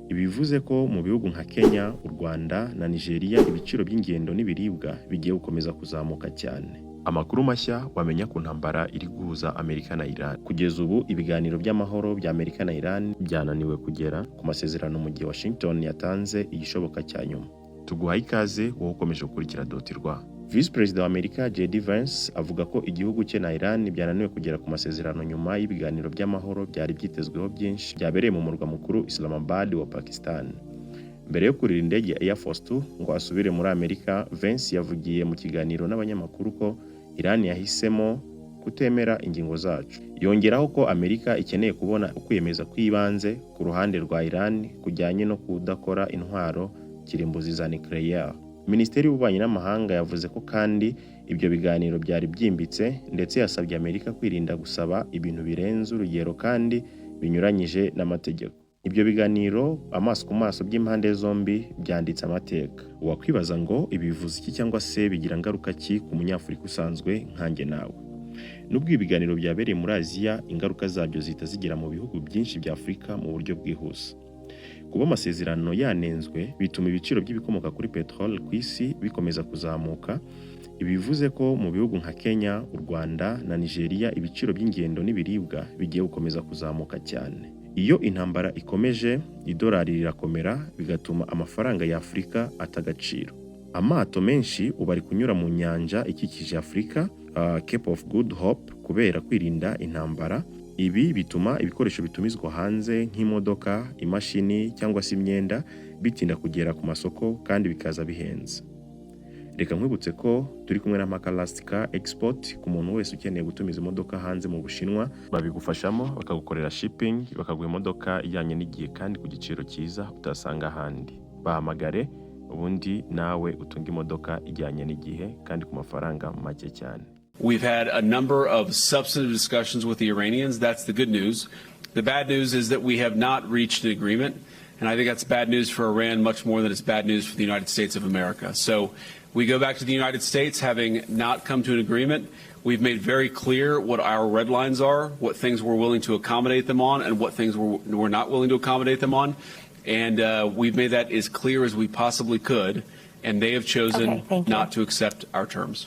Ibi bivuze ko mu bihugu nka Kenya, u Rwanda na Nigeria ibiciro by'ingendo n'ibiribwa bigiye gukomeza kuzamuka cyane. Amakuru mashya wamenya ku ntambara iri guhuza Amerika na Iran. Kugeza ubu ibiganiro by'amahoro bya Amerika na Iran byananiwe kugera ku masezerano, mu gihe Washington yatanze igishoboka cya nyuma. Tuguhaye ikaze wowe ukomeje gukurikira Dot Rwa. Visi Perezida wa Amerika JD Vance avuga ko igihugu cye na Iran byananiwe kugera ku masezerano nyuma y'ibiganiro by'amahoro byari byitezweho byinshi byabereye mu murwa mukuru Islamabad wa Pakistan. Mbere yo kurira indege ya Air Force Two ngo asubire muri Amerika, Vance yavugiye mu kiganiro n'abanyamakuru ko Iran yahisemo kutemera ingingo zacu. Yongeraho ko Amerika ikeneye kubona ukwiyemeza kw'ibanze ku ruhande rwa Iran kujyanye no kudakora intwaro kirimbuzi za nucléaire. Minisiteri y'Ububanyi n'Amahanga yavuze ko kandi ibyo biganiro byari byimbitse, ndetse yasabye Amerika kwirinda gusaba ibintu birenze urugero kandi binyuranyije n'amategeko. Ibyo biganiro amaso ku maso by'impande zombi byanditse amateka. Wakwibaza ngo ibi bivuze iki cyangwa se bigira ngaruka ki ku Munyafurika usanzwe nkanjye nawe? Nubwo ibi biganiro byabereye muri Aziya, ingaruka zabyo zihita zigera mu bihugu byinshi bya Afurika mu buryo bwihuse. Kuba amasezerano yanenzwe bituma ibiciro by'ibikomoka kuri peteroli ku isi bikomeza kuzamuka. Ibi bivuze ko mu bihugu nka Kenya, u Rwanda na Nigeria ibiciro by'ingendo n'ibiribwa bigiye gukomeza kuzamuka cyane. Iyo intambara ikomeje, idolari rirakomera, bigatuma amafaranga ya Afurika ata agaciro. Amato menshi ubu ari kunyura mu nyanja ikikije Afurika, Cape of Good Hope, kubera kwirinda intambara. Ibi bituma ibikoresho bitumizwa hanze nk'imodoka, imashini cyangwa se imyenda bitinda kugera ku masoko kandi bikaza bihenze. Reka nkwibutse ko turi kumwe na Makalastika Export. Ku muntu wese ukeneye gutumiza imodoka hanze mu Bushinwa, babigufashamo, bakagukorera shipping, bakaguha imodoka ijyanye n'igihe kandi ku giciro cyiza utasanga ahandi. Bahamagare ubundi nawe utunge imodoka ijyanye n'igihe kandi ku mafaranga make cyane. We've had a number of substantive discussions with the Iranians. That's the good news. The bad news is that we have not reached an agreement. And I think that's bad news for Iran much more than it's bad news for the United States of America. So we go back to the United States having not come to an agreement. We've made very clear what our red lines are, what things we're willing to accommodate them on, and what things we're not willing to accommodate them on. And we've made that as clear as we possibly could. And they have chosen Okay, thank you. Not to accept our terms.